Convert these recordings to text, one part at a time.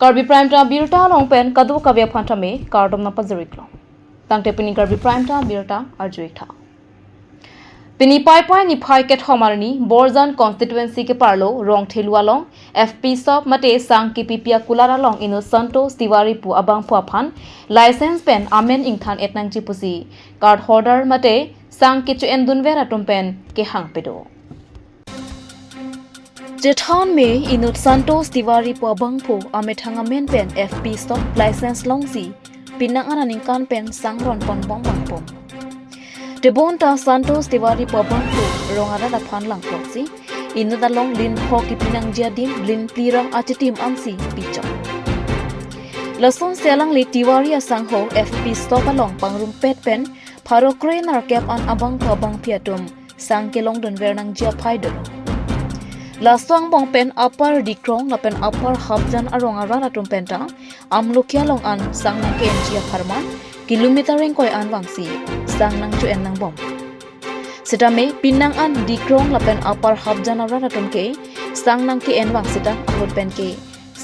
Karbi Prime ta birta long pen kadu kavya phanta me kardom na pazurik long tangte pini Karbi Prime ta birta arjuik tha pini pai pai ni phai ke thomarni Borjan constituency ke parlo rong thelua long FP sop mate sang ki pipia kulara long ino Santosh Tiwari pu abang phua phan license pen amen ingthan etnang chi pusi card holder mate sang ki chu endun vera tumpen ke hang pedo. Jethan me inut Santosh Tiwari pu abang phu amethanga men pen FP stop license long si pinang araning kan pen sangron pon bong bang pom. Tebon ta Santosh Tiwari pu abang phu rongara da phan lang plok si inu da long lin pho ki pinang jia dim lin plira achitim ansi picho. Lason selang li Tiwari asang ho FP stop along pangrum pet pen pharo krenar cap an abang phu abang phiatum sang ke long don vernang jia phai dolo. Laswang bong pen upper dikrong la pen upper habjan arong arara tum penta amlukia long an sang nang ke enjia pharman kilometer reng koi an wangsi sang nang chu en nang bom. Sitame pinang an dikrong la pen upper habjan arara tum ke sang nang ke en wang sita ahut pen ke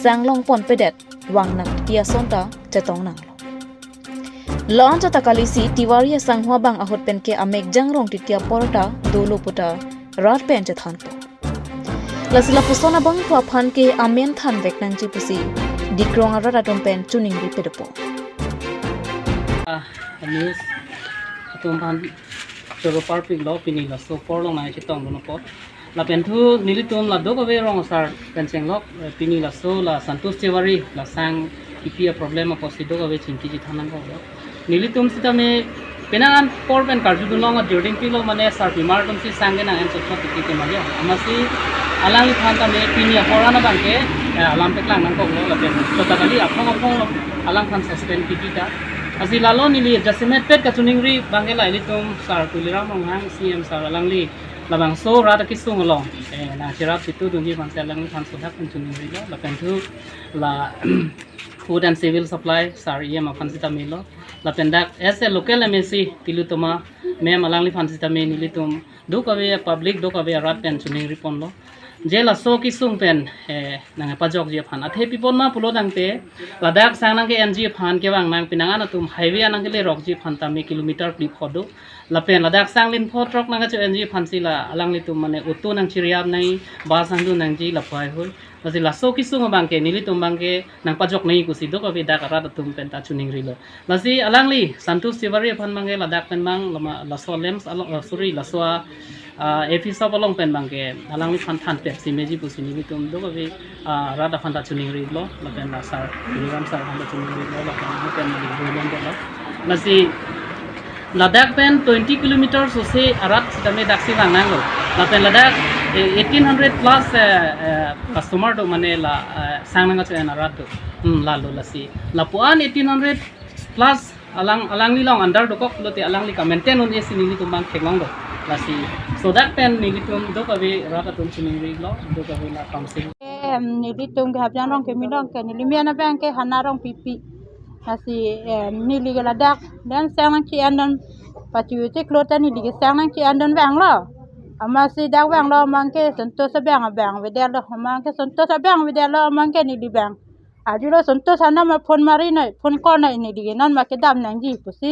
sang long pon pedet wang nang tia sonta chatong nang lo. Lon cha takalisi Tiwari sang hua bang ahut pen ke amek jang rong titia porta dolo puta rat pen cha than po. Lasila pusona bang phua phan ke amen than vek nang chi pusi dikrong ara tum pen chuning ri pedopo. News atum phan choro parpik lo pini la so por long nai chitong lo pot la pen thu nilitum la do ko ve rong sar pen cheng lok pini la so la Santosh Tiwari la sang ipia problem a posi do ko ve chinki ji thanan ko lo nilitum sita me penangan por pen karju du long during pilo mane sar bimar tum si sange na en chot ti ke ma amasi alang than ta me pini porana bangke alam peklang nang ko lo la pen chota kali aphong aphong alang khan suspend ki ta asi lalo nili adjustment pet ka chuning ri bangela ilitum sar kuliram rong hang CM sar alang li labang so ra ta kisung long na chirap situ dungi bang alang li khan sodhak kun chuning ri lo la pen thu la food and civil supply sar EM aphan sita melo la pen dak as a local MAC tilutoma mem alang li phan sita me nilitum do kawe public do kawe rat pen chuning ri pon lo je la so ki sung pen nang pajok je phan athe pipon ma pulo dang te ladak sang nang ke ng phan ke wang nang pinangan atum highway anang ke le rok ji phan ta me kilometer pli phodo la pen ladak sang lin pho truck nang che ng phan si la alang li tum mane utu nang chiriap nai ba sang du nang ji la phai hoi la la so ki sung bang ke nili tum bang ke nang pajok nei ku si do ka vi dak ra tum pen ta chuning ri lo la si alang li Santosh Tiwari phan mang ke ladak pen mang la so lems sorry la so AP sop along pen bang ke alang li phan than pep si meji pu si ni tum do ka vi ra da phan ta chuning ri lo la pen la sar ram sar phan ta chuning ri lo la pen pen li ru lon lo la si Ladakh pen 20 kilometers ose arat sitame daksi bang nang lo la pen Ladakh 1800 plus customer do mane la sang nang cha arat do la lo la si la puan 1800 plus alang alang ni long under do kok lo te alang li ka maintain on esi ni tum bang kheklong do la si so that pen ni tum do ka vi ra ka tum chuning ri lo do ka vi la council Ni li tum ke habjan rong ke mi rong ke ni li miana bang ke hana rong pipi asi ni li la dak dan sang chi andon pachu che klota ni li ke sang chi andon bang lo ama si dak bang lo mang ke Santosh bang bang ve del lo mang ke Santosh bang ve del lo mang ke ni li bang aju lo Santosh ana ma phone mari nai phone ko nai ni li non ma ke dam nang ji pusi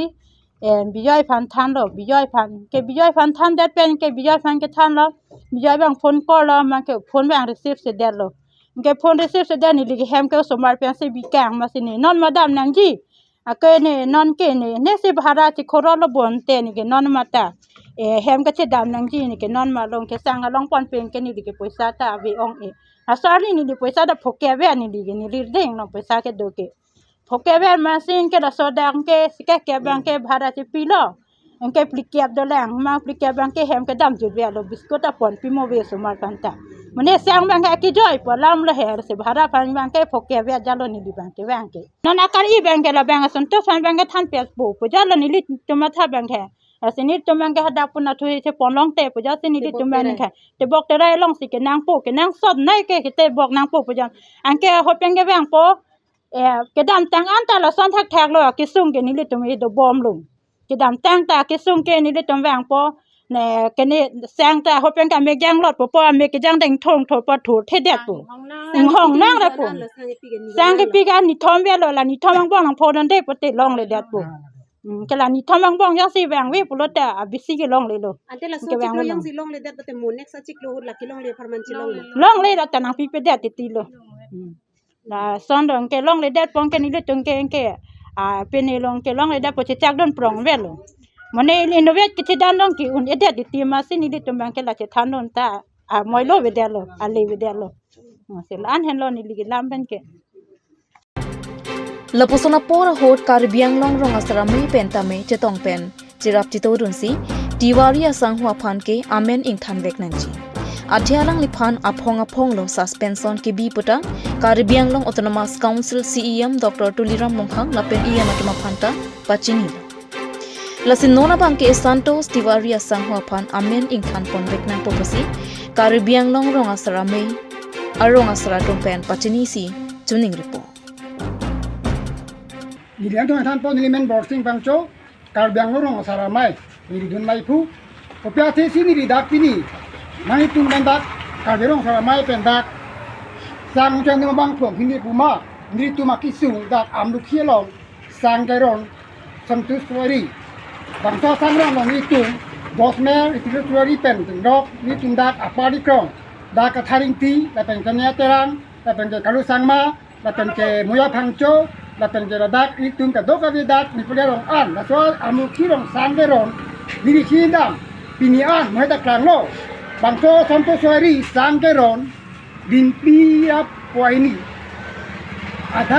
Bijoy phan than lo Bijoy phan ke Bijoy phan than det pen ke Bijoy phan ke than lo Bijoy bang phone ko lo mang ke phone bang receive se del lo ke phone receive se del ni li hem ke somar pen se bi kang ma se ni non ma dam nang ji a ke ne non ke ne ne se bhara chi khoro lo bon te ni ke non ma ta hem ke che dam nang ji ni ke non ma long ke sang long pon pen ke ni li ke paisa ta ve ong e a sa ni ni paisa da phoke ve ni li ke ni li ding no paisa ke do ke phoke ve ma sin ke la so dang ke ke ke bang ke bhara chi pi lo ke pli kep do lang ma pli kep bang ke hem ke dam jut ve lo biskot a pon pi mo ve so mar pan ta mane sang bang ke joy po lam lo her se bhara phan bang ke phoke ve jalo ni li bang ke bang ke non akar i bang ke la bang son to phan bang ke than pe po po jalo ni li tuma tha bang ke asini tumang ke hada puna thui che pon long te po ja sini li tumang ke te bok te rai long si ke nang po ke nang sot nai ke ke te bok nang po po ja an ke ho peng ke bang po ke dam tang an ta la son thak thak lo ke sung ke ni li tum i do bom lung ke dam tang ta ke sung ke ni li tum bang po ne ke ne sang ta ho pen ka me jang lot po po me ke jang deng thong tho po thu the det po ing hong nang la po sang ke pi ka ni thom ve lo la ni thom bang bong lang pho don de po te long le det po ke la ni thom bang bong yang si bang we po lo ta a bi si ke long le lo Ante la so chiklo yang si long le det te mo next chiklo la ki long le farman chi long long le la ta nang pi pe det ti ti lo la son dong ke long le det pong ke ni le tung ke ke a pe ne long ke long le det po che chak don prong ve lo mane innovate ke che dan long ki un edet ti ma sin ni le tung bang ke la che than don ta a moi lo ve det lo a le ve det lo se la an hen lo ni li lam pen ke Laposona por hot karbiang long rong asara me pen ta me chetong pen chirap chito dun si Tiwari asang hua phan ke amen ing than vek nan chi adhyalang liphan aphong aphong lo suspension ke bi puta Karbiang Long Autonomous Council CEM Dr. Tuliram Monghang lapen EM atuma phanta pachini lasin nona bang ke Santos Tiwari asang hua phan amen ing than pon vek nan popasi Karbiang Long rong asara me arong asara tum pen pachini si chuning ripo Niliang thong than pon nilimen boxing bang cho Karbiang Long asara mai nili dun mai phu popya the si nili dak pini mai tum ban dak Karbiang Long asara mai pen dak sang chan ni bang phong hindi puma nili tu ma ki sung dak am lu khie long sang kai ron Santos Tiwari bang cho sang rong long ni tum bosmer Tiwari pen rok ni tum dak apari krong dak tharing ti la pen kanya terang la pen ke kalu sangma la pen ke moya phang cho la pen ke dak ni tum ka do ka dak ni pole rong an la so amu ki rong sang de ron ni chi dam pini an moi da klang lo bang cho Santos Tiwari sang ke ron din pi ap poini adha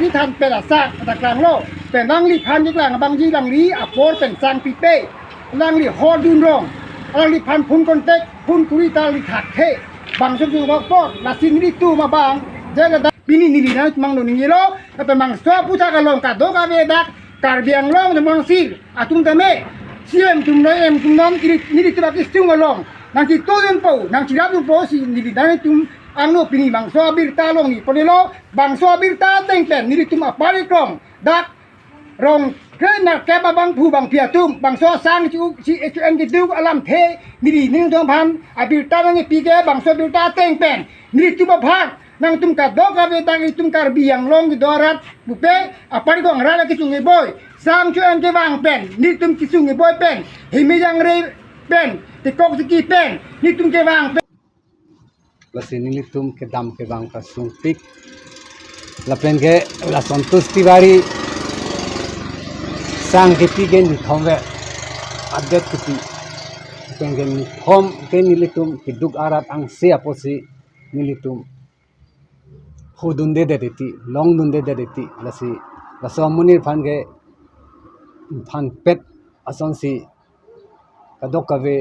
ki than pe la sa da klang lo pen bang li phan ki klang bang ji lang li apor pen sang pi pe lang li ho dun rong lang li phan phun kon tek phun kuri ta li thak the bang sum su bok pok la sin ni tu ma bang je la pini ni li na mang lo ni lo la pe mang so pu ta ka long ka do ka ve dak Karbiang Long de mang sir atum ta me siem tum no em tum nom ni li tu ba ki sung long nang chi to den po nang chi rap po si ni li dan tum ang no pini mang so bir ta long ni pone lo bang so bir ta teng pen ni li tum apari krong dak rong kre na ke ba bang phu bang pia tum bang so sang chu chi h n ki du alam the ni li ning thong phan a bir ta nang pi ke bang so bir ta teng pen ni li tum ba phak nang tum ka do ka ve tang tum Karbiang Long ki dorat bupe apari gong ra la ki chung boy sang chu an ke wang pen ni tum ki chung boy pen hi mi yang re pen ti kok ti ki pen ni tum ke wang pen la sinili tum ke dam ke bang ka sung pik la pen ke la Santos Tiwari sang ke pi ke ni thom ve adet ke pi pen ke ni thom ke nili tum ki duk arat ang se aposi nili tum phu dun de de ti long dun de de ti la si la so munir phan ke phan pet ason si kadok ka ve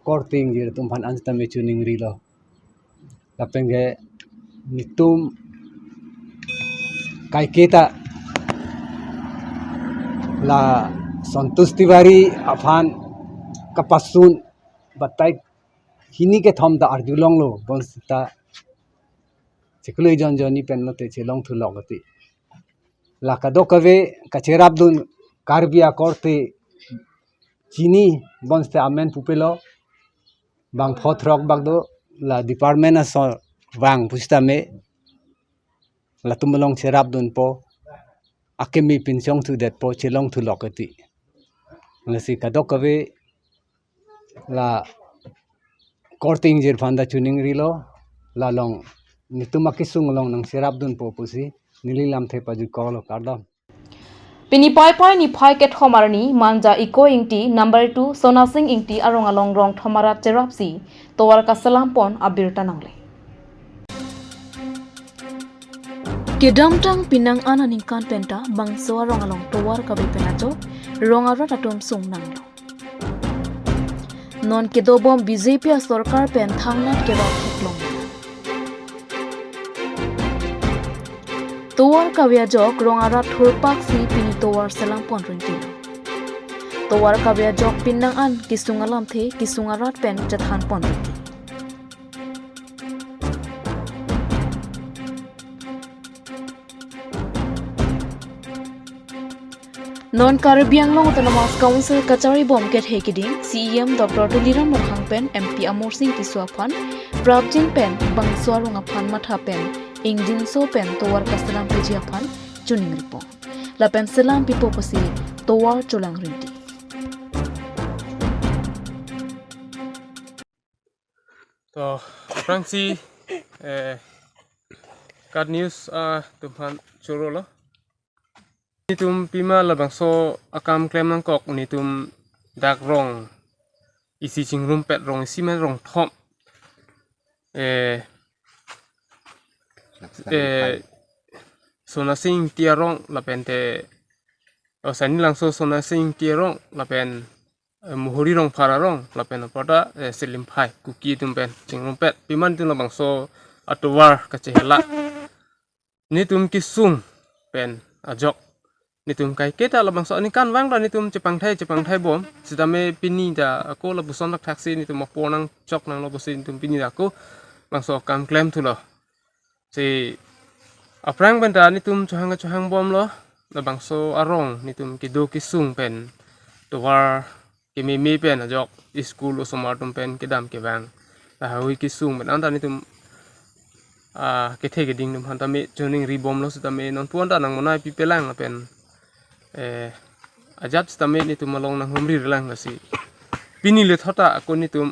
korting jir tum phan ansta me chuning ri lo la pen ke nitum kai keta la Santos Tiwari afan kapasun batai hini ke thom da arjulong lo bonsita chekle jon joni pen no te chelong thu log ti la kadok ka ve kacherap dun Karbia korte chini bonste amen pupelo bang phothrok bak do la department aso wang pusta me la tumlong cherap dun po akemi pinchong thu det po chelong thu log ti la si kadok ka ve la korting jir phanda chuning ri lo la long nitum akisung long nang serap dun po pusi nili lam the paju ko lo kardam pini pai pai ni phai ke thomarni manja iko ingti number 2 Sona Singh ingti arong along rong thomara cherapsi towar ka salam pon abir tanangle kedamtang pinang ananing kan penta bangso arong along towar ka be penacho rong ara tatum sung nanglo non kedobom BJP sarkar pen thangnat ke rong khiklong Towar kawya jok rongara thurpak si pini towar selang pon rinti Towar kawya jok pinang an kisungalam the kisungarat pen chathan pon rinti Non Karbi Anglong Autonomous Council Kachari Bom Ket Hekiding CEM Dr. Tuliram Ronghang Pen MP Amor Singh Kiswa Phan Prabjin Pen Bangswa Ronga Phan Matha Pen Ingjin So Pen Towar Kasalam Pejia Phan Chuning Ripo La Pen Selam Pipo Pasi Towar Cholang Rinti. To Franci Kat news tumhan choro lo ni tum pima la bangso akam klem nang kok ni tum dak rong isi ching rum pet rong isi men rong thom sona sing tia rong la pen te o sani lang so sona sing tia rong la pen muhuri rong phara rong la pen pada selim phai kuki tum pen ching rum pet piman tum la bangso atowar ka chehla ni tum ki sung pen ajok ni tum kai keta la bangso ni kan wang la ni tum chepang thai bom sitame pini da ko la buson lak taxi ni tum po nang chok nang lo busin tum pini da ko bangso kam klem thulo si aprang benda ni tum chuhang chuhang bom lo la bangso arong ni tum ki do ki sung pen towar ki mi mi pen ajok school osomar tum pen ki dam ki bang la hawi ki sung pen anda ni tum ke the ke ding num han tame joning ri bom lo tame non puan da nang monai pi pelang la pen ajat tame ni tum along nang humri lang la si pini le thota ko ni tum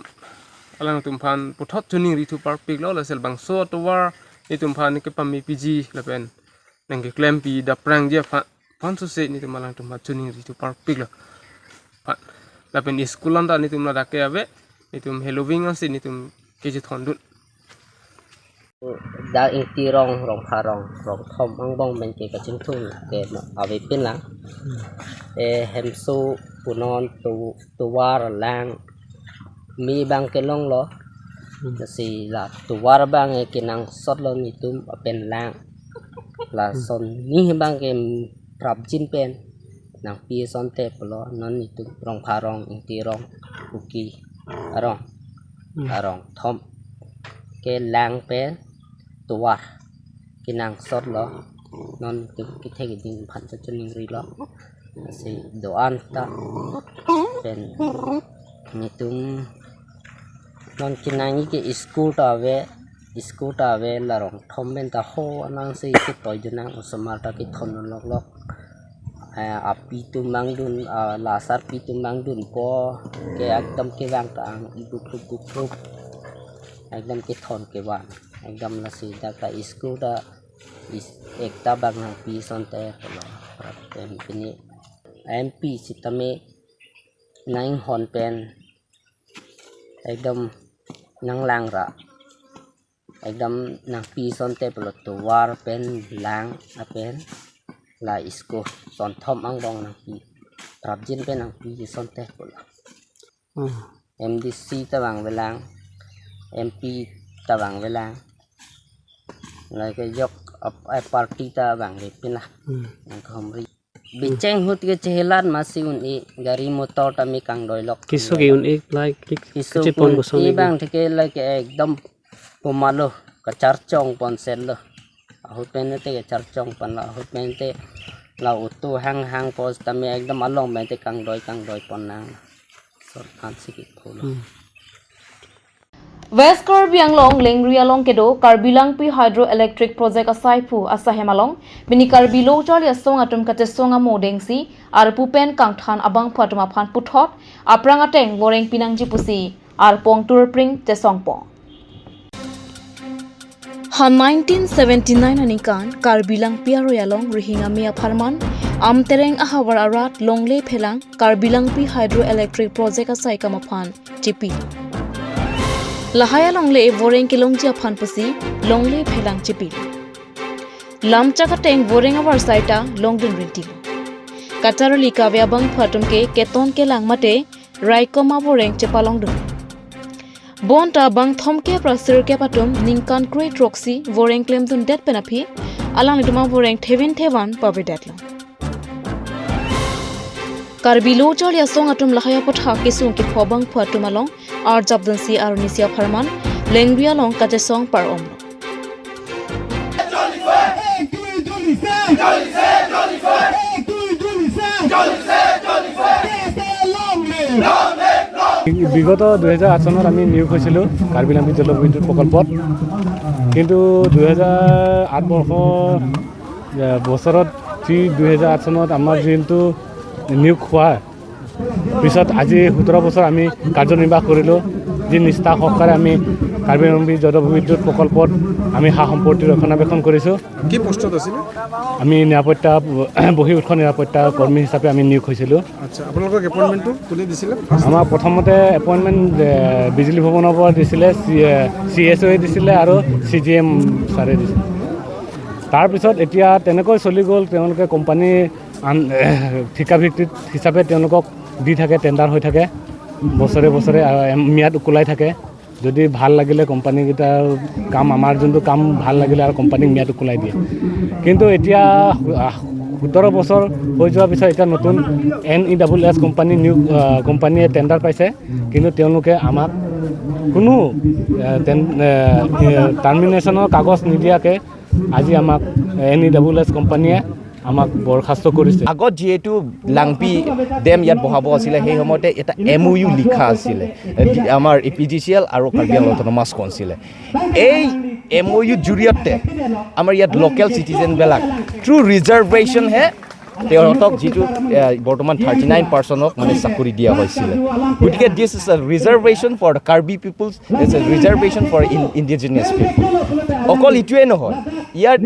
alang tum phan puthot joning ri thu par pik lo la sel bang so to war ni tum phan ke pami pg la pen nang ke klem pi da prang je phan su se ni tum alang tum joning ri thu par pik lo la pen school anda ni tum la da ke ave ni tum halloween an se ni tum ke je thon dun da ing ti rong rong pha rong rong thom ang bong men ke ka ching thung ke ave pin lang e hem su punon tu tu war lang mi bang ke long lo si la tu war bang e ke nang sot lo ni tum pen lang la son ni bang ke prap jin pen nang pi son te plo non ni tum rong pha rong ing ti rong kuki rong rong thom ke lang penตัวกินางสดล้อนอนตึกกิเทกิดิงพันจะจนรีล้อสิดอันตาเป็นนี่ตุ้มนอนกินางนี่keสกูตาเวสกูตาเวละรองทอมเป็นตาโฮนางสิที่ต่อยอยู่นางอุสมาตากิทนนลอกลอกอาปีตุ้มมังดุนลาซาร์ปีตุ้มมังดุนปอแกอักดำเกวางตางอีบุกรุบบุกรุบएकदम के थन के वान एकदम लसीदा का school दा इस एकता बागना P सन ते pen पिनी MP सितमे nine horn pen एकदम नंग लांग रा एकदम नंग पी सन ते पलो तो वार पेन लांग a pen ला इसको सन थम अंग बंग नंग पी प्रबजिन पेन नंग पी सन ते पलो एमडीसी तवांग वेलांग MP ตะวังเวลาเลยก็ยกไอ้ปาร์ตี้ตะวังเลยเป็นละนั่นก็รีบิเจงหุดก็เจลันมาสิอุนอีগাড়ি মোটর টা মি কাং ডয় লক কিছু কি উন এক লাইক কিছু এই বাং থেকে লাইক একদম পোমালো কচার চং পন সেল লো হুত পেনতে কচার চং পন লা হুত পেনতে লা উতু হাং হাং পস তা মি একদম আলং মেতে কাং ডয় পন না সর ফান্সি কি ফুল West Karbi Anglong Lengri Along Kedo Karbi Langpi Hydroelectric Project asai phu asahem along bini Karbi lo chali asong atum kate songa modengsi ar pupen kangthan abang phatuma phan puthot aprang ateng woreng pinangji pusi ar pongtur pring tesongpo ha 1979 anikan Karbi Langpi aroyalong rihinga mia pharman amtereng ahawar arat longle phelang Karbi Langpi Hydroelectric Project asai kamaphan chipi lahaya longle voreng kilongji aphan pusi longle phelang chipi lamchaka teng voreng awar saita longdun rinti katarali kavya bang phatum ke keton ke langmate raikoma voreng chepalongdun bonta bang thomke prasir ke patum ningkan great roxy voreng klemdun det penaphi alang duma voreng thevin thevan pave detla Karbi lo chalia song atum lahaya potha kisung ki phobang phatum along ar jabdansi ar nisia pharman lengria long kaje song par omlo বিগত 2008 চনত আমি নিয়োগ হৈছিলোঁ Karbi lumpy জলবিদ্যুৎ প্ৰকল্পত। কিন্তু 2008 বৰ্ষৰ বছৰত যি 2008 চনত আমাৰ যোনটো নিয়োগ হোৱাৰ পিছত আজি 17 বছৰ আমি কাৰ্যনিৰ্বাহ কৰিলোঁ। যি নিষ্ঠা সহকাৰে আমি কাৰ্বি লাম্পি জলবিদ্যুৎ প্ৰকল্পত আমি সা সম্পত্তি ৰক্ষণাবেক্ষণ কৰিছোঁ। কি পোষ্টত আছিলে? আমি নিৰাপত্তা বহি উৎস নিৰাপত্তা কৰ্মী হিচাপে আমি নিয়োগ হৈছিলোঁ। আচ্ছা, আপোনালোকক এপইণ্টমেণ্টটো কোনে দিছিলে? আমাৰ প্ৰথমতে এপইণ্টমেণ্ট বিজুলী ভৱনৰ পৰা দিছিলে, চি এছ অ'য়ে দিছিলে আৰু চি জি এম ছাৰে দিছিলে। তাৰপিছত এতিয়া তেনেকৈ চলি গ'ল। তেওঁলোকে কোম্পানী আন ঠিকাভিত্তিক হিচাপে তেওঁলোকক দি থাকে, টেণ্ডাৰ হৈ থাকে বছৰে বছৰে, ম্যাদ উকলাই থাকে। যদি ভাল লাগিলে কোম্পানীকেইটাৰ কাম, আমাৰ যোনটো কাম ভাল লাগিলে আৰু কোম্পানীক ম্যাদ উকলাই দিয়ে। কিন্তু এতিয়া 17 বছৰ হৈ যোৱাৰ পিছত এতিয়া নতুন NESS company new কোম্পানীয়ে টেণ্ডাৰ পাইছে, কিন্তু তেওঁলোকে আমাক কোনো টাৰ্মিনেশ্যনৰ কাগজ নিদিয়াকৈ আজি আমাক NESS কোম্পানীয়ে আমাক বৰখাস্ত কৰিছে। আগত যিহেতু লাংপি ডেম ইয়াত বহাব আছিলে, সেই সময়তে এটা MOU লিখা আছিলে আমাৰ APGCL আৰু কাৰ্বি আংলং অট'নমাছ কাউন্সিলে। এই MOU জৰিয়তে আমাৰ ইয়াত লোকেল চিটিজেনবিলাক থ্ৰু ৰিজাৰ্ভেশ্যনহে তেওঁলোকক যিটো বৰ্তমান 39%ক মানে চাকৰি দিয়া হৈছিলে। গতিকে this is a reservation for the Karbi peoples, it's a reservation for indigenous people. অকল এইটোৱে নহয়, ইয়াত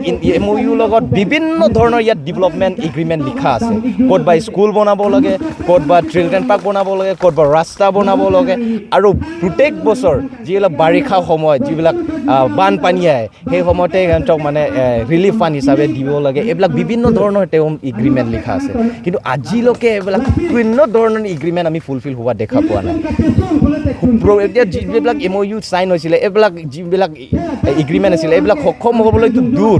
MOU লগত বিভিন্ন ধৰণৰ ইয়াত ডেভেলপমেণ্ট এগ্ৰিমেণ্ট লিখা আছে। ক'ত বা স্কুল বনাব লাগে, ক'ত বা চিলড্ৰেন পাৰ্ক বনাব লাগে, ক'ত বা ৰাস্তা বনাব লাগে। আৰু প্ৰত্যেক বছৰ যিবিলাক বাৰিষা সময়ত যিবিলাক বানপানী আহে, সেই সময়তে সিহঁতক মানে ৰিলিফ ফাণ্ড হিচাপে দিব লাগে। এইবিলাক বিভিন্ন ধৰণৰ তেওঁ এগ্ৰিমেণ্ট লিখা আছে, কিন্তু আজিলৈকে এইবিলাক কোনো ধৰণৰ এগ্ৰিমেণ্ট আমি ফুলফিল হোৱা দেখা পোৱা নাই। এতিয়া যিবিলাক MOU sign হৈছিলে, এইবিলাক যিবিলাক এগ্ৰিমেণ্ট আছিলে, এইবিলাক সক্ষম হ'বলৈতো দূৰ।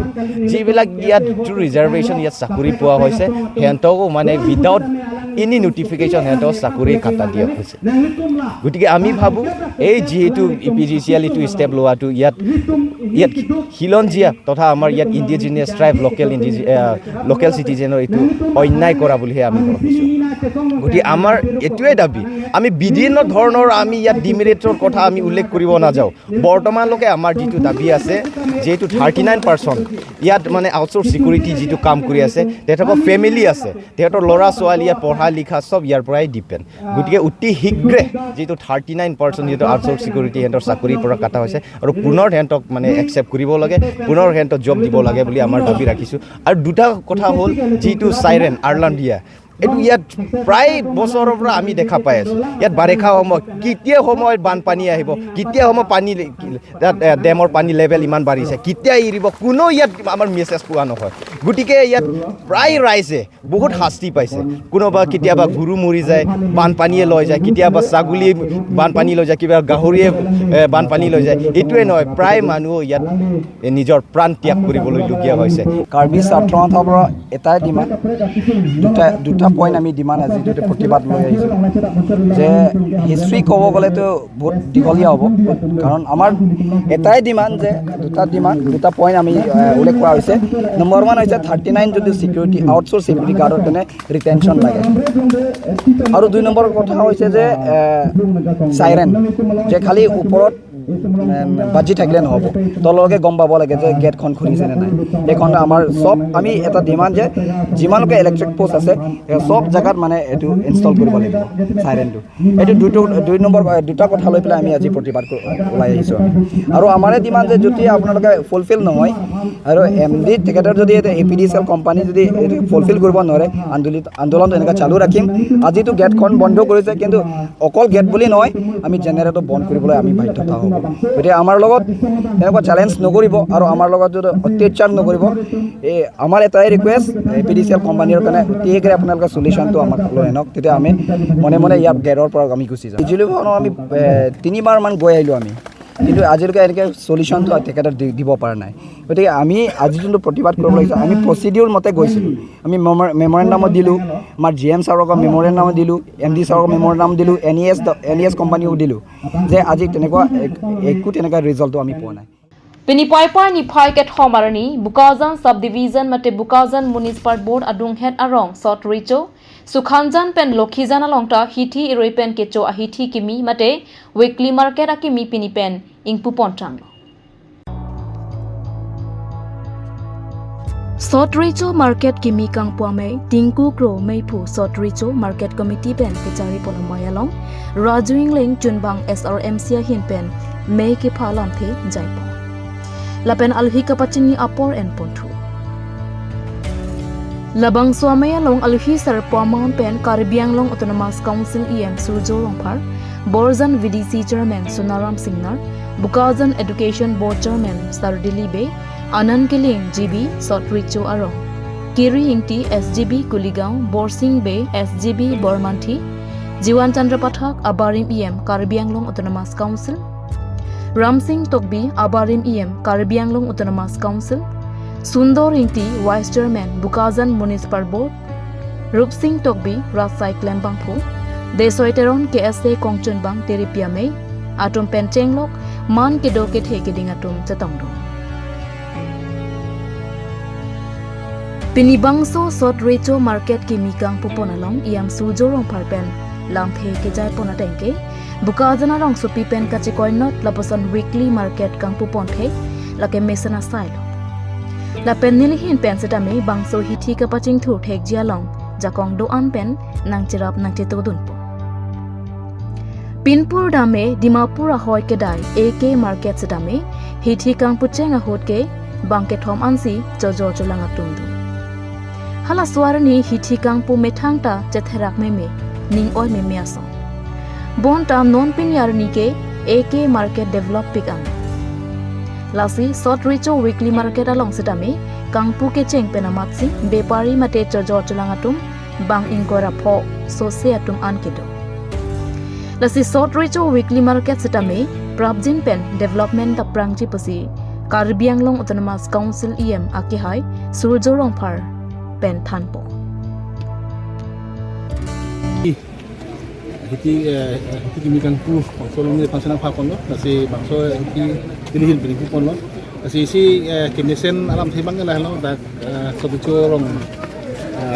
যিবিলাক ইয়াত থ্ৰু ৰিজাৰ্ভেশ্যন ইয়াত চাকৰি পোৱা হৈছে, সিহঁতকো মানে উইদাউট এনি নটিফিকেশ্যন সিহঁতক চাকৰি কাটা দিয়া হৈছে। গতিকে আমি ভাবোঁ এই যিহেতু APGCL এইটো ষ্টেপ লোৱাটো ইয়াত ইয়াত খিলঞ্জীয়া তথা আমাৰ ইয়াত ইণ্ডিজিনিয়াছ ট্ৰাইব লোকেল চিটিজেনৰ এইটো অন্যায় কৰা বুলিহে আমি ভাবিছোঁ। গতিকে আমাৰ এইটোৱে দাবী, আমি বিভিন্ন ধৰণৰ আমি ইয়াত ডিমেৰিটৰ কথা আমি উল্লেখ কৰিব নাযাওঁ। বৰ্তমানলৈকে আমাৰ যিটো দাবী আছে, যিহেতু 39% ইয়াত মানে আউটচোৰ্চ ছিকিউৰিটি যিটো কাম কৰি আছে, তেখেতৰ ফেমিলি আছে, তেখেতৰ ল'ৰা ছোৱালী ইয়াত পঢ়া লিখা চব ইয়াৰ পৰাই ডিপেণ্ড। গতিকে অতি শীঘ্ৰে যিটো 39% যিটো আউটচোৰ্চ ছিকিউৰিটি সিহঁতৰ চাকৰিৰ পৰা কটা হৈছে আৰু পুনৰ সিহঁতক মানে একচেপ্ট কৰিব লাগে, পুনৰ সিহঁতক জব দিব লাগে বুলি আমাৰ দাবী ৰাখিছোঁ। আৰু দুটা কথা হ'ল, যিটো চাইৰেন আৰলাম দিয়া, এইটো ইয়াত প্ৰায় বছৰৰ পৰা আমি দেখা পাই আছোঁ। ইয়াত বাৰিষা সময় কেতিয়া সময়ত বানপানী আহিব, কেতিয়া সময় পানী তাত ডেমৰ পানী লেভেল ইমান বাঢ়িছে, কেতিয়া এৰিব, কোনো ইয়াত আমাৰ মেছেজ পোৱা নহয়। গতিকে ইয়াত প্ৰায় ৰাইজে বহুত শাস্তি পাইছে। কোনোবা কেতিয়াবা গৰু মৰি যায়, বানপানীয়ে লৈ যায়, কেতিয়াবা ছাগলী বানপানী লৈ যায়, কিবা গাহৰিয়ে বানপানী লৈ যায়। এইটোৱে নহয়, প্ৰায় মানুহ ইয়াত নিজৰ প্ৰাণ ত্যাগ কৰিবলগীয়া হৈছে। কাৰ্বি ছাত্ৰ সন্থাৰ পৰা এটাই ডিমাণ্ড, দুটা পইণ্ট আমি ডিমাণ্ড আজি যিটো প্ৰতিবাদ লৈ আহিছোঁ, যে হিষ্ট্ৰী ক'ব গ'লেতো বহুত দীঘলীয়া হ'ব, কাৰণ আমাৰ এটাই ডিমাণ্ড যে দুটা ডিমাণ্ড, দুটা পইণ্ট আমি উল্লেখ কৰা হৈছে। নম্বৰ 1 হৈছে 39 যদি ছিকিউৰিটি আউটচোৰ্চ ছিকিউৰিটি গাৰ্ডৰ কাৰণে ৰিটেনশ্যন লাগে, আৰু 2 নম্বৰ কথা হৈছে যে চাইৰেন যে খালি ওপৰত বাজি থাকিলে নহ'ব, তললৈকে গম পাব লাগে যে গেটখন খুলিছে নে নাই। এইখন আমাৰ চব আমি এটা ডিমাণ্ড যে যিমানলৈকে ইলেক্ট্ৰিক প'ষ্ট আছে চব জেগাত মানে এইটো ইনষ্টল কৰিব লাগিব চাইৰেনটো। এইটো দুই নম্বৰ দুটা কথা লৈ পেলাই আমি আজি প্ৰতিবাদ ওলাই আহিছোঁ আমি। আৰু আমাৰে ডিমাণ্ড যে যদি আপোনালোকে ফুলফিল নহয় আৰু এম ডি তেখেতৰ যদি APDCL company যদি এইটো ফুলফিল কৰিব নোৱাৰে, আন্দোলনটো এনেকৈ চালু ৰাখিম। আজিতো গেটখন বন্ধ কৰিছে, কিন্তু অকল গেট বুলি নহয়, আমি জেনেৰেটৰ বন্ধ কৰিবলৈ আমি বাধ্যতা হ'ব। গতিকে আমাৰ লগত তেনেকুৱা চেলেঞ্জ নকৰিব আৰু আমাৰ লগত যদি অত্যাচাৰ নকৰিব। এই আমাৰ এটাই ৰিকুৱেষ্ট APDCL কোম্পানীৰ কাৰণে অতি শীঘ্ৰে আপোনালোকে চলিউশ্যনটো আমাক লৈ আনক, তেতিয়া আমি মনে মনে ইয়াৰ গেটৰ পৰা আমি গুচি যাম। বিজুলী ভৱনৰ আমি 3বাৰমান গৈ আহিলোঁ আমি, কিন্তু আজিলৈকে এনেকৈ চলিউশ্যনটো তেখেতে দিব পৰা নাই। গতিকে আমি আজি যোনটো প্ৰতিবাদ কৰিব লাগিছে, আমি প্ৰচিডিউৰ মতে গৈছিলোঁ, আমি মেমৰেণ্ডামো দিলোঁ, আমাৰ জি এম ছাৰক মেমৰেণ্ডামো দিলোঁ, এম ডি ছাৰক মেমৰেণ্ডাম দিলোঁ, এন ই এছ কোম্পানীও দিলোঁ, যে আজি তেনেকুৱা একো তেনেকুৱা ৰিজাল্টটো আমি পোৱা নাই। Pini pai pai ni phai ke thomarani Bukajan sub division mate Bukajan municipal board adung head arong sot richo Sukhanjan pen Lokhijan alongta hithi iroi pen kecho ahithi kimi mate weekly market akimi pini pen ingpu pontang. Sotricho market kimi kangpua mei Tinku Kro Meipu Sotricho market committee pen kechari ponamayalong Rajuing Leng Chunbang SRMC hin pen mei ke phalam the jaipo. Lapen alhi kapachini apor en ponthu. Labang swamaya long alhi sar pamam pen Karbi Anglong Autonomous Council EM Surjo Rongphar, Borzan VDC Chairman Sunaram Singnar, Bukajan Education Board Chairman Sir Dilibe, Anand Kiling GB Sotricho Arong, Kiri Ingti SGB Kuligaon, Borsing Bay SGB Bormanthi, Jiwan Chandra Pathak Abarim EM Karbi Anglong Autonomous Council, Ramsingh Tokbi Abarim EM Karbi Anglong Autonomous Council, Sundor Ingti Vice Chairman Bukajan Municipal Board, Rupsingh Tokbi Rasai Klembangphu, Desoiteron KSA Kongchunbang Teripiame, Atum Penchenglok Man Kedo Ke Theke Atum Chatongdo. Pinibangso Sotricho Market Kimikang Puponalong Iam Sujorong Parpen Lamthe Kejai Ponatengke Bukajana Rong Supi Pen Kachikoi Not Laposon Weekly Market Kang Puponthe Lake Mesana Silo La pen nilihin pen setame bangso hithi kapaching thu thek jialong jakong doan pen nang chirap nang cheto dunpo. Pinpur dame Dimapur ahoi kedai AK market setame hithi kang pucheng ahot ke bangke thom ansi chojor cholanga tundu. Hala swarni hithi kang pu methangta chetherak meme ning oi meme ason. Bon ta non pin yarni ke AK market develop pik ang. Lasi Sotricho weekly market along setame kangpu ke cheng penamatsi bepari mate chojor cholangatum bang ingkora pho sose atum ankedo. Lasi Sotricho weekly market setame prabjin pen development da prangji pasi Karbi Anglong Autonomous Council EM akihai Surjo Rongphar pen thanpo. Hiti hiti kimi kangpu bangso long function pha konlo lasi bangso hiti dilihin pini pu konlo lasi si kimnesen alam thibang la hello da Sotricho rong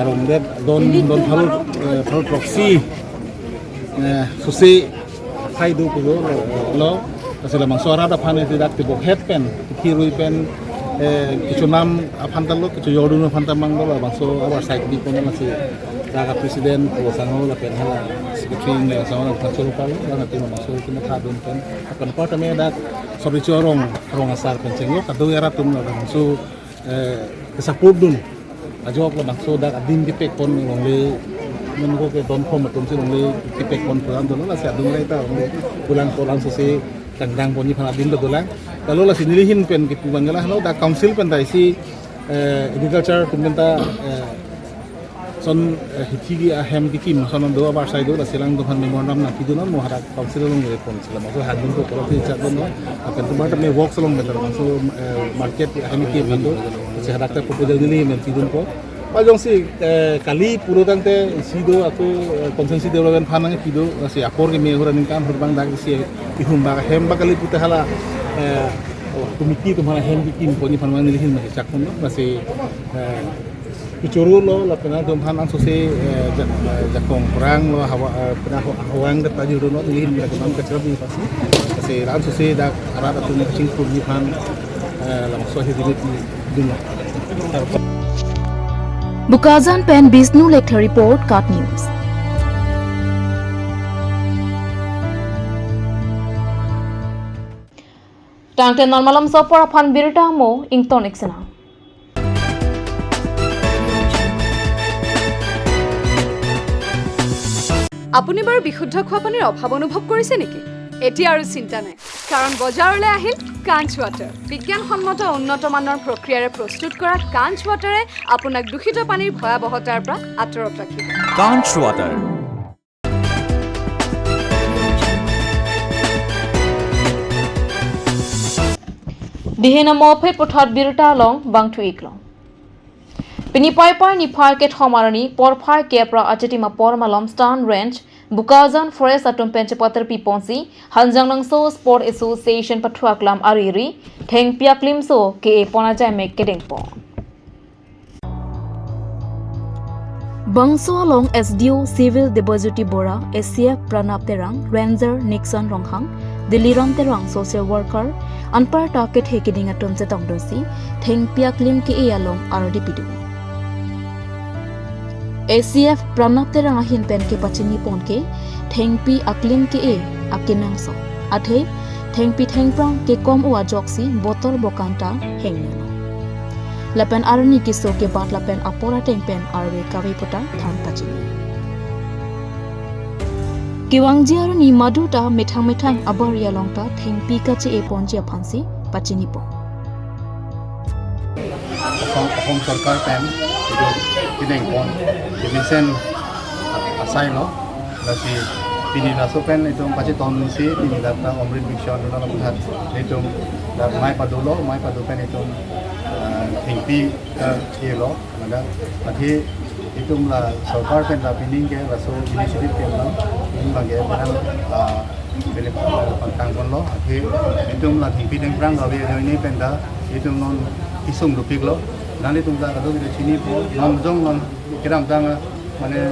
rong det don don phalu phalu proxy susi phai du pu lo lasi la bangso ara da phane ti dak ti bok het pen thi rui pen কিছু নাম আফান্তালো কিছু yodun afanta manglo la bangso abar side bi kono lasi raga president ko sango la pen hala secretary ne sango la bangso palo la na tino bangso kina thadun pen akan part me dak Sotricho rong rong asar pen chenglo kadu era tum la bangso support dun ajok la bangso dak adim ki pek pon rong le men ko ke don khom atum si rong le ki pek pon pulang dolo la sa dung raita rong le pulang kolang so si tangdang poni phana din dolang talo la sinilihin pen ki pubangala halo da council pen dai si agriculture tumenta son hithi gi hem ki kim son do abar sai do la silang do phan memorandum na kidu no mohara council long le pon sila maso hadun ko kolo ti chat no akan to bar me work long betar maso market hem ki bando si harakta proposal dili men kidun ko pajong si kali puro tangte sido aku konsensi development phanang kido si apor ke me horan kam hurbang dak si ihum ba hem ba kali pute hala komiti tumhara hem ki kim poni phanang nilihin ma chak no si kuchuru lo la pena tumhan an so si jakong kurang lo hawa pena hawang de taju no nilihin la kam kachra bi pasi si ran so si dak arat atune ching pur ni phan la so hi dine dun. Bukajan pen Bishnu Lekha report Kat News. Tangte normalam sopor phan birta mo ington iksena. আপুনি বাৰু বিশুদ্ধ খোৱা পানীৰ অভাৱ অনুভৱ কৰিছে নেকি? এতিয়া আৰু চিন্তা নাই, কাৰণ বজাৰলৈ আহিল কাঞ্চ ৱাটাৰ। বিজ্ঞানসন্মত উন্নত মানৰ প্ৰক্ৰিয়াৰে প্ৰস্তুত কৰা কাঞ্চ ৱাটাৰে আপোনাক দূষিত পানীৰ ভয়াৱহতাৰ পৰা আঁতৰত ৰাখিব। কাঞ্চ ৱাটাৰ দিহেনা মফেট পথাত বিৰতা লং বাংথু ইকলং পিনি পাই পাই নিফাৰ কে থমাৰণি পৰফাৰ কে পৰা আচেটিমা পৰমালম স্টান ৰেঞ্জ বুকাজান ফৰেষ্ট আটম পেঞ্চপাতৰ পি পঞ্চি হানজাংনাংছো স্পৰ্ট এছ'চিয়েশ্যন পাঠুৱাকলাম আৰিৰি ঠেংপিয়াকলিমছো কে পনাজাই মে কেডেংপ Bangso along SDO Civil Debajyoti Bora, ACF Pranab Terang, Ranger Nixon Ronghang, Diliram Terang Social Worker, Anpar ta ke thekiding atum che tongdosi, Thengpia Klim ke e along RD Pidu. ACF Pranab Terang ahin pen ke pachini pon ke Thengpi aklim ke e akinang so. Athe Thengpi Thengprang ke kom ua joksi botol bokanta hengno. Lapen arni kiso ke bat lapen apora tengpen arwe kawe pota than pachini. Kiwangji arni maduta methang methang abar yalongta Thengpi kache e ponjia phansi pachini po. Assam Sarkar pen kineng pon division asai lo lasi pini laso pen itu pachi tonsi pini data Amrit Bikshon dona la itu mai padulo mai padu pen itu Thengpi ke lo mada athe itu la sarkar pen la pining ke laso initiative ke lo in bage pen bele pantang kon lo athe itu la Thengpi tengprang gawe ni pen da itu non isung rupik lo nani tum da kado ke chini po non jong non kiram tang mane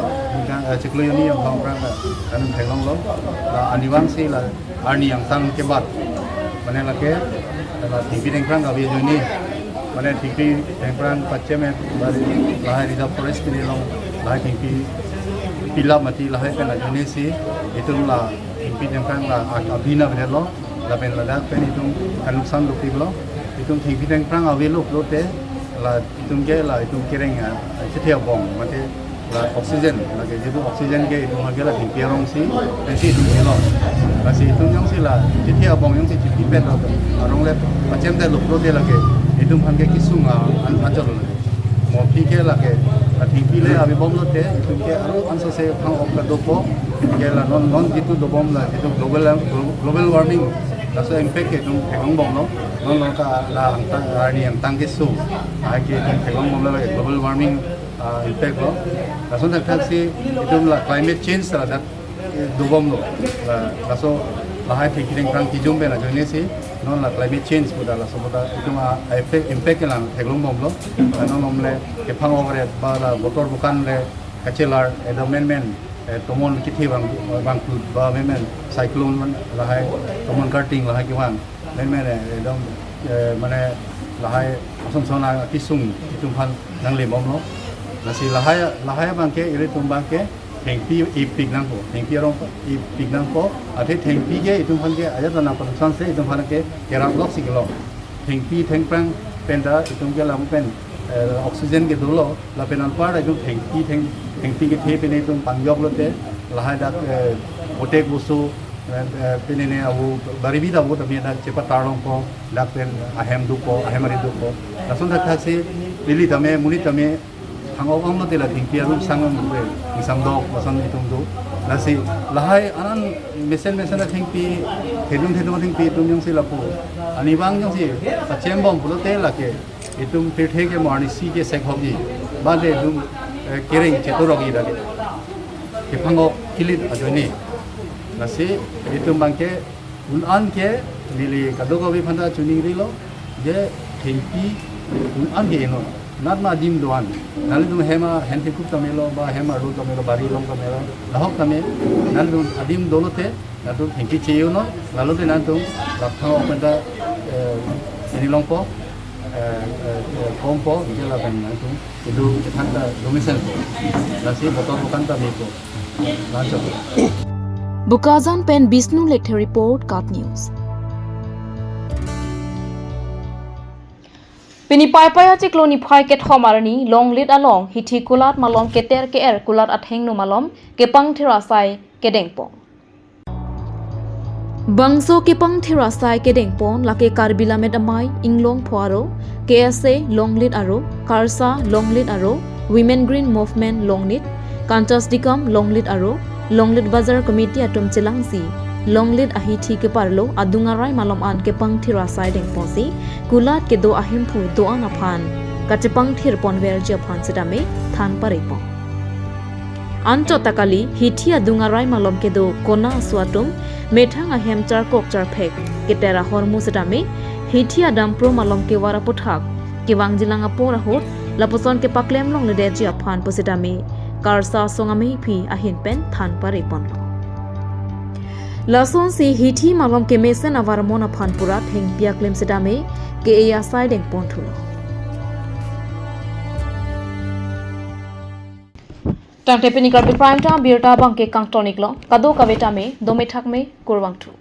chiklo yani yang thong prang la anum thenglong lo la aniwang si la arni yang sang ke bat mane la ke la Thengpi tengprang gawe ni mane Thengpi tengprang pache me bari lahai reserve forest ni long lahai Thengpi pila mati lahai pen la jone si itum la Thengpi tengprang la abhina bele lo la pen la da pen itum kanuksan lupik lo itum Thengpi tengprang ave lo plote la itum ke la itum kereng chethia bong mate la oxygen la ke jetu oxygen ke itum ha ke la Thengpi rong si pen si itum ke lo la si itum jong si la chethia bong jong si chipi pen lo arong le pachem de lo plote la ke itum phan ke kisunga an achol la mo phi ke la ke la Thengpi le abi bom lote itum ke aro anso se phang ok ka dopo ke la non non jitu dobom la jitu global warming la so impact ke itum thekong bong no non non ka la ang arni ang tang ke su a ke itum thekong bom la global warming impact lo la so thak si itum la climate change la dat dobom lo la so lahai Thengpi tengprang kijum be la joine si non la climate change buda la so buda itum effect impact la theklong bom lo non omle ke phang ogre ba la botor bukan le kachelar edomen men tomon kithi bang bang plut ba men cyclone lahai tomon karting lahai kiwang men men edom mane lahai asonsona kisung itum phan nang le bom lo la si lahai lahai bang ke ire tum bang ke Thengpi e pik nang po Thengpi rong e pik nang po athe Thengpi ke itum phan ke aja na production se itum phan ke kerap lok siklo Thengpi thengprang pen da itum ke lam pen oxygen ke dolo la pen an par itum Thengpi Thengpi ke the pen itum pangyok lote lahai da otek busu pen ne abu baribi da bo tami da chepa tarlong po dak pen ahem du po ahemari du po lasun thak se lili tame muni tame thangong lo te la Thengpi arum sangam be isam dok basan itum do lasi lahai anan mesen mesen Thengpi thedum thedum Thengpi itum jong si lapu anibang jong si pachem bom pulo te la ke itum pithe ke morni si ke sek hogi ba le dum kereng chetorogi la ke ke phango kilit ajoni lasi itum bang ke un an ke lili kado ko bi phanda chuning ri lo je Thengpi un an ke eno nat ma dim doan nali dum hema hente kup tamelo ba hema ru tamelo bari long tamelo lahok tame nali dum adim dolote natu Thengpi cheu no lalote natu lapthang openda ini long po kompo gela ben natu idu thanta domicile po lasi botor bokanta me po lancho Bukazan pen Bishnu Lekhe report Kat News. Pini pai pai hachi kloni phai ke thomarani long lit along hithi kulat malom ke ter ke er kulat atheng no malom ke pang thira sai ke dengpo bangso ke pang thira sai ke dengpon lake karbila met amai inglong phoaro KSA long lit aro karsa long lit aro women green movement long lit kantas dikam long lit aro long lit bazar committee atom chelangsi Longlit ahi thi ke parlo adunga rai malom an ke pang thira sai deng posi kulat ke do ahim phu do an aphan kachepang thir ponver je phan sidame than pare po ancho takali hithi adunga rai malom ke do kona suatum methang ahem char kok char phek ke tera hormu sidame hithi adam pro malom ke wara pothak ke wangjilang apor hot laposon ke paklem long le de ji aphan posidame Karsa songame phi ahin pen than pare ponlo lason si hithi malom ke mesen avar mona phan pura theng piaklem sedame ke eya sideng ponthulo tangte pini karbi prime ta birta bangke kangtonik lo kado kaveta me dome thakme korwangthu.